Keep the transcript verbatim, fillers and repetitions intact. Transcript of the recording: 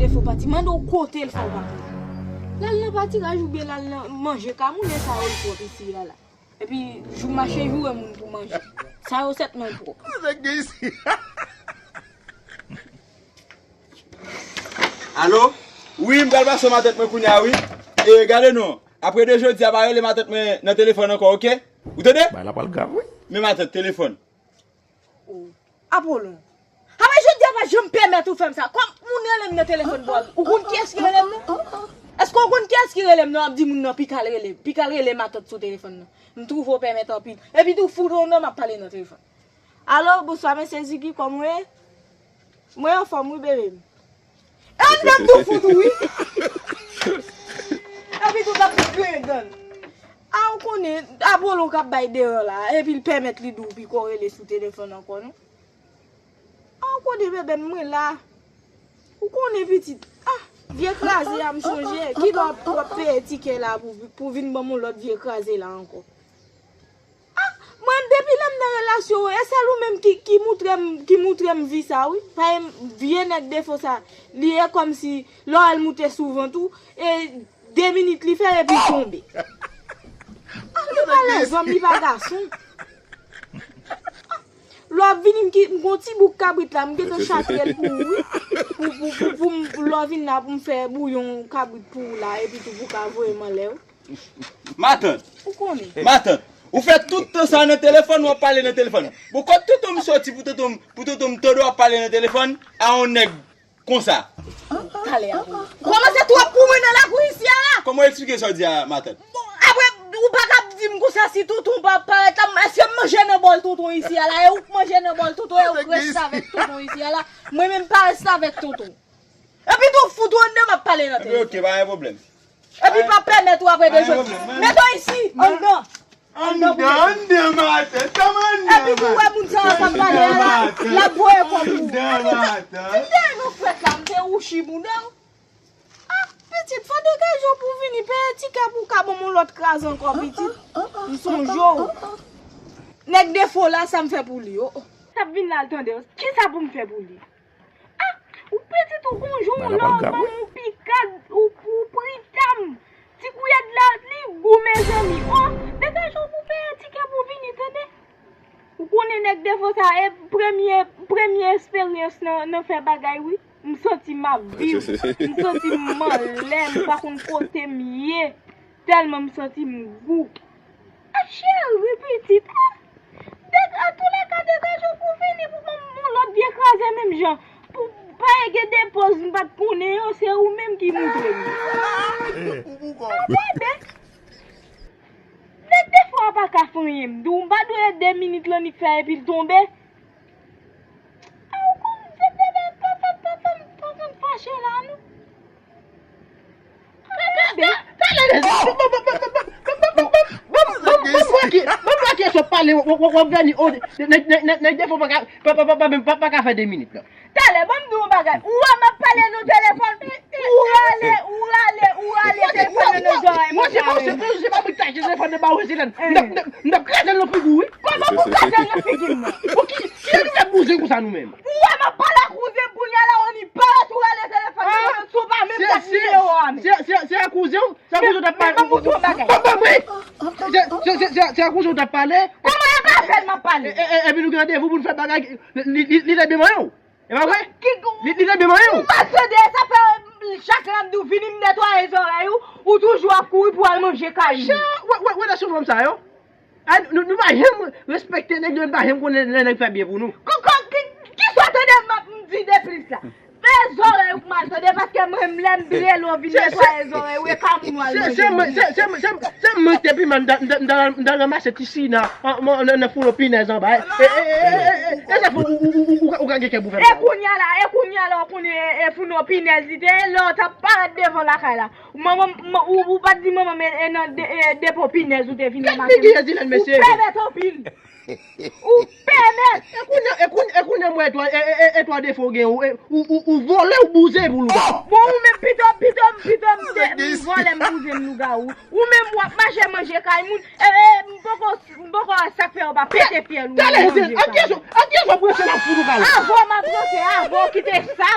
Defo pati, mande w kote l fè w pa konnen. L al nan patiraj oubyen l al nan manje, kamoulen sa yo l pwòp isi a la. Epi jou mache joure moun pou manje. Sa yo sètman pwòp. Sa k gen isi? Alo? Wi, m pral pase matant mwen kounye a, wi. E, gade non. Apre de jodi a, pa rele matant mwen nan telefòn ankò, oke? Ou tande? Bagay la pral grav, wi. Men matant, telefòn. Oh. Apolon. Apre jodi a, pa janm pèmèt ou fè m sa. Kòm moun rele m nan telefòn pou w ap, ou konn kiyès ki rele m nan? Èske ou konn kiyès ki rele m nan? W ap di moun nan pika l rele, pika l rele matant sou telefòn nan. M twouve w pèmèt anpil. Epi tou fout ou nan m ap pale nan telefòn. Alo, bonswa, mesye Ziki, kòman w ye? Mwen anfòm wi, bebe m. E anndan m tou fout ou wi. Epi tou t ap griyen dan l. A, ou konnen, Apolon k ap bay deyò la, epi l pèmèt li di w piko rele sou telefòn ankò, non? A, ou konnen, bebe m, mwen la. Ou konnen, pitit. A, vye kraze a, m sonje. Kilè w ap, w ap peye tikè la pou, pou vin ban m yon lòt vye kraze la ankò? A, mwen, depi lè m nan relasyon, e sèl ou menm ki, ki moutre m, ki moutre m vi sa, wi. Paske vye nèg defo sa, li e kòmsi lè w wè l moute sou vant ou, e de minit li fè epi l tonbe. A, li pa lèzòm, li pa gason. A, lè w ap vini, m ki, m gon ti bouk kabrit la, m gentan chatre l pou ou, wi. Pou, pou, pou, pou m, lè w vin la, pou m fè bouyon kabrit pou ou la, epi tou pou w ka voye m anlè, wi. Matant. Ou konnen. Matant. Ou fè tout tan sa nan telefòn, w ap pale nan telefòn. Bon, kot tonton m soti pou tonton m, pou tonton m tande w ap pale nan telefòn a yon nèg konsa? Talè a. Kòmanse twòp pou mwen nan lakou isi a la. Kòman w eksplike sa w di a, matant? Bon, apre, ou pa ka ap di m konsa si tonton pa parèt la, èske m manje nan bòl tonton isi a la? E ou k manje nan bòl tonton, e ou k reste avèk tonton isi a la. Mwen menm pa reste avèk tonton. Epi tou fout ou anndan m ap pale nan telefòn. Epi oke, pa gen pwoblèm. Epi pa pèmèt ou apre de jodi. Mete w isi, anndan. Anndan, anndan, matant. Sa m anndan, matant. Epi tou wè moun sa a k ap pale a la, l ap voye kòb pou ou. Anndan, matant. M te nan fèt la, m te wouchi bouda w. A, pitit, fò degaje w pou w vini peye tikè pou w ka ban m yon lòt kraze ankò, pitit. M sonje w. Nèg defo la, sa m fè pou li, o. Sa ap vin la, l tande w. Kisa pou m fè pou li? A, ou pitit ou konjou w la, ou ban m ou pikad, ou, ou pritam. Ti kouyèd la, li gou, mezanmi. O, degaje w pou peye tikè pou w vini, tande? Ou konnen nèg defo sa, e premye, premye esperyans nan, nan fè bagay, wi. M santi m ap viv. M santi m anlè, m pa konn kote m ye. Tèlman m santi m gou. A, cheri pitit, a. Deg-, antoulèka, degaje w pou vini pou ban m yon lòt vye kraze menm jan. Pou pa gen de pòz m pa t konnen yo, se ou menm ki moutre m. A, bebe. Nèg defo a pa ka fè anyen, m di w, m pa dwe de minit l annik fè epi l tonbe. A, ou konn se bebe, pa, pa, pa, pa, pa, pa fache la, non. Talè, talè, ban m wè ki, ban m wè kiyès w ap pale, w, w, w, w ap vini, o, nèg, nèg, nèg, nèg defo pa ka, pa, pa, pa, pa, pa, pa ka fè de minit, non. Talè, ban m di w yon bagay. Ou wè m ap pale nan telefòn, ou rale, ou rale, ou rale telefòn nan nan zòrèy mwen. Mwen, se pa, se pa, se pa mwen ki tache telefòn nan ba Roselèn. M t ap, m t ap, m t ap kraze l nan figi w, wi. Kòman pou kraze l nan figi m nan? Bon, ki, ki nou fè bouzen konsa nou menm? Ou wè m ap pale ak kouzen m kounye a la, ou ni parèt ou rale telefòn nan, sou pa menm kat nimewo a menm. Se, se, se ak kouzen w? Se ak kouzen w t ap pale? Ban m di w yon bagay. Ban, ban mwen. Se, se, se, se, se ak kouzen w t ap pale? Kòman e pa avè l m ap pale? E, e, e, epi nou gen randevou pou n fè bagay, li, li, li, li te byen manyen w. E pa vre? Li, li te byen manyen w. Ou pa tande, sa fè chak lè m di w vini m netwaye zòrèy ou, ou toujou ap kouri pou al manje kay moun. Wè, wè, wè, wè relasyon fanm sa yo. A, nou, nou pa janm respekte nèg yo, nou pa janm konnen lè nèg fè byen pou nou. Kòkò, ki, ki sa w tande m ap di de plis la? Fè zòrèy ou k mal tande, paske mwen menm lè m rele w vin netwaye zòrèy ou, e ka moun w al manje. Se, se, se, se, se, se mwen ki te pi mal, m ta, m ta, m ta, m ta ranmase ti sina nan, nan, nan founo pinèz anba. E, e, e, e, e, e, e sa fè ou, ou, ou, ou, ou, ou ka gen kè pou fè m sa. E kounye a la, e kounye a la, ou konnen, e, e founo pinèz li te ye, lè w t ap parèt devan lakay la. Manman, man, ou, ou pa t di manman m e nan de, e, depo pinèz ou te vin ranmase. Gad figi Rezilèn, mesye. Ou pèmèt anpil. Ou pèmèt. E kounye, e kounye, e kounye m wè etwa, e, e, e, etwa defo gen ou, e, ou, ou, ou vòlè, ou bouzen pou lougawou. Bon, ou menm pito, pito, pito m vòlè, m bouzen, m lougawou. Ou menm w ap mache manje kay moun, e, e, m poko, m poko wè sa k fè w pa pete pyè l ou manje kay. Talè, an kiyès, an kiyès w ap ranse m ap fout ou kalòt? Avan m ap ranse, avan w kite sa.